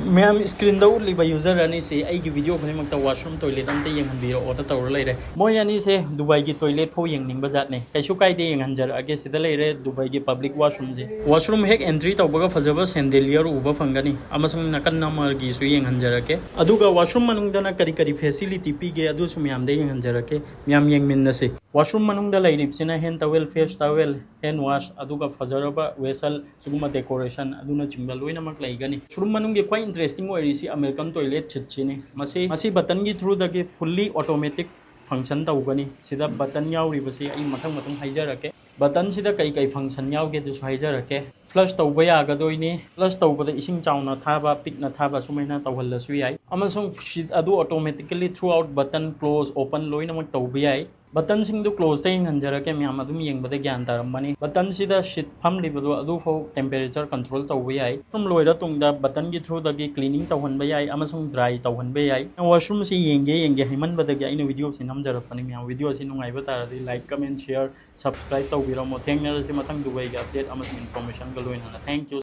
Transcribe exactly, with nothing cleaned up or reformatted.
ꯃꯌꯥꯝ screenꯗ ꯎꯠꯂꯤꯕ user ꯑꯅꯤꯁꯤ ꯑꯩꯒꯤ video ꯈꯨꯗꯤꯡꯃꯛꯇ washroom toilet ꯑꯝꯇ ꯌꯦꯡꯍꯟꯕꯤꯔꯛꯑꯣꯅ ꯇꯧꯔ ꯂꯩꯔꯦ꯫ ꯃꯣꯏ ꯑꯅꯤꯁꯦ ꯗꯨꯕꯥꯏꯒꯤ toilet ꯐꯥꯎ ꯌꯦꯡꯅꯤꯡꯕ ꯖꯥꯠꯅꯦ꯫ ꯀꯩꯁꯨ ꯀꯥꯏꯗꯦ, ꯌꯦꯡꯍꯟꯖꯔꯛꯑꯒꯦ꯫ ꯁꯤꯗ ꯂꯩꯔꯦ ꯗꯨꯕꯥꯏꯒꯤ public washroomꯁꯦ꯫ Washroom ꯍꯦꯛ entry ꯇꯧꯕꯒ ꯐꯖꯕ chandelier ꯎꯕ ꯐꯪꯒꯅꯤ, ꯑꯃꯁꯨꯡ ꯅꯥꯀꯟ ꯑꯃꯒꯤꯁꯨ ꯌꯦꯡꯍꯟꯖꯔꯛꯀꯦ꯫ ꯑꯗꯨꯒ washroom ꯃꯅꯨꯡꯗꯅ ꯀꯔꯤ ꯀꯔꯤ facility ꯄꯤꯒꯦ ꯑꯗꯨꯁꯨ ꯃꯌꯥꯝꯗ ꯌꯦꯡꯍꯟꯖꯔꯛꯀꯦ꯫ ꯃꯌꯥꯝ ꯌꯦꯡꯃꯤꯟꯅꯁꯤ꯫ Washroom ꯃꯅꯨꯡꯗ ꯂꯩꯔꯤꯕꯁꯤꯅ hand towel, face towel, hand wash, ꯑꯗꯨꯒ ꯐꯖꯔꯕ vessel, ꯁꯤꯒꯨꯝꯕ decoration ꯑꯗꯨꯅꯆꯤꯡꯕ ꯂꯣꯏꯅꯃꯛ ꯂꯩꯒꯅꯤ꯫ Washroom ꯃꯅꯨꯡꯒꯤ ꯈ꯭ꯋꯥꯏ interesting ꯑꯣꯏꯔꯤꯁꯤ American toilet seatꯁꯤꯅꯤ꯫ ꯃꯁꯤ, ꯃꯁꯤ buttonꯒꯤ throughꯗꯒꯤ fully automatic function ꯇꯧꯒꯅꯤ꯫ ꯁꯤꯗ button ꯌꯥꯎꯔꯤꯕꯁꯤ ꯑꯩ ꯃꯊꯪ ꯃꯊꯪ ꯍꯥꯏꯖꯔꯛꯀꯦ꯫ Buttonꯁꯤꯗ ꯀꯔꯤ ꯀꯔꯤ function ꯌꯥꯎꯒꯦ ꯑꯗꯨꯁꯨ ꯍꯥꯏꯖꯔꯛꯀꯦ꯫ Flush ꯇꯧꯕ ꯌꯥꯒꯗꯣꯏꯅꯤ꯫ Flush ꯇꯧꯕꯗ ꯏꯁꯤꯡ ꯆꯥꯎꯅ ꯊꯥꯕ, ꯄꯤꯛꯅ ꯊꯥꯕ ꯁꯨꯃꯥꯏꯅ ꯇꯧꯍꯜꯂꯁꯨ ꯌꯥꯏ꯫ ꯑꯃꯁꯨꯡ seat ꯑꯗꯨ automatically throughout button close, open ꯂꯣꯏꯅꯃꯛ ꯇꯧꯕ ꯌꯥꯏ꯫ Buttonꯁꯤꯡꯗꯨ closeꯇ ꯌꯦꯡꯍꯟꯖꯔꯛꯀꯦ, ꯃꯌꯥꯝ ꯑꯗꯨꯝ ꯌꯦꯡꯕꯗ ꯒ꯭ꯌꯥꯟ ꯇꯥꯔꯝꯃꯅꯤ꯫ Buttonꯁꯤꯗ seat ꯐꯝꯂꯤꯕꯗꯣ ꯑꯗꯨꯐꯥꯎ temperature control ꯇꯧꯕ ꯌꯥꯏ꯫ Washroom ꯂꯣꯏꯔ ꯇꯨꯡꯗ buttonꯒꯤ throughꯗꯒꯤ cleaning ꯇꯧꯍꯟꯕ ꯌꯥꯏ ꯑꯃꯁꯨꯡ dry ꯇꯧꯍꯟꯕ ꯌꯥꯏ꯫ Washroomꯁꯤ ꯌꯦꯡꯒꯦ ꯌꯦꯡꯒꯦ ꯍꯥꯏꯃꯟꯕꯗꯒꯤ ꯑꯩꯅ videoꯁꯤ ꯅꯝꯖꯔꯛꯄꯅꯤ꯫ ꯃꯌꯥꯝ videoꯁꯤ ꯅꯨꯡꯉꯥꯏꯕ ꯇꯥꯔꯗꯤ like, comment, share, subscribe ꯇꯧꯕꯤꯔꯝꯃꯣ꯫ ꯊꯦꯡꯅꯔꯁꯤ ꯃꯊꯪ ꯗꯨꯕꯥꯏꯒꯤ update ꯑꯃꯁꯨꯡ informationꯒ ꯂꯣꯏꯅꯅ꯫ Thank you꯫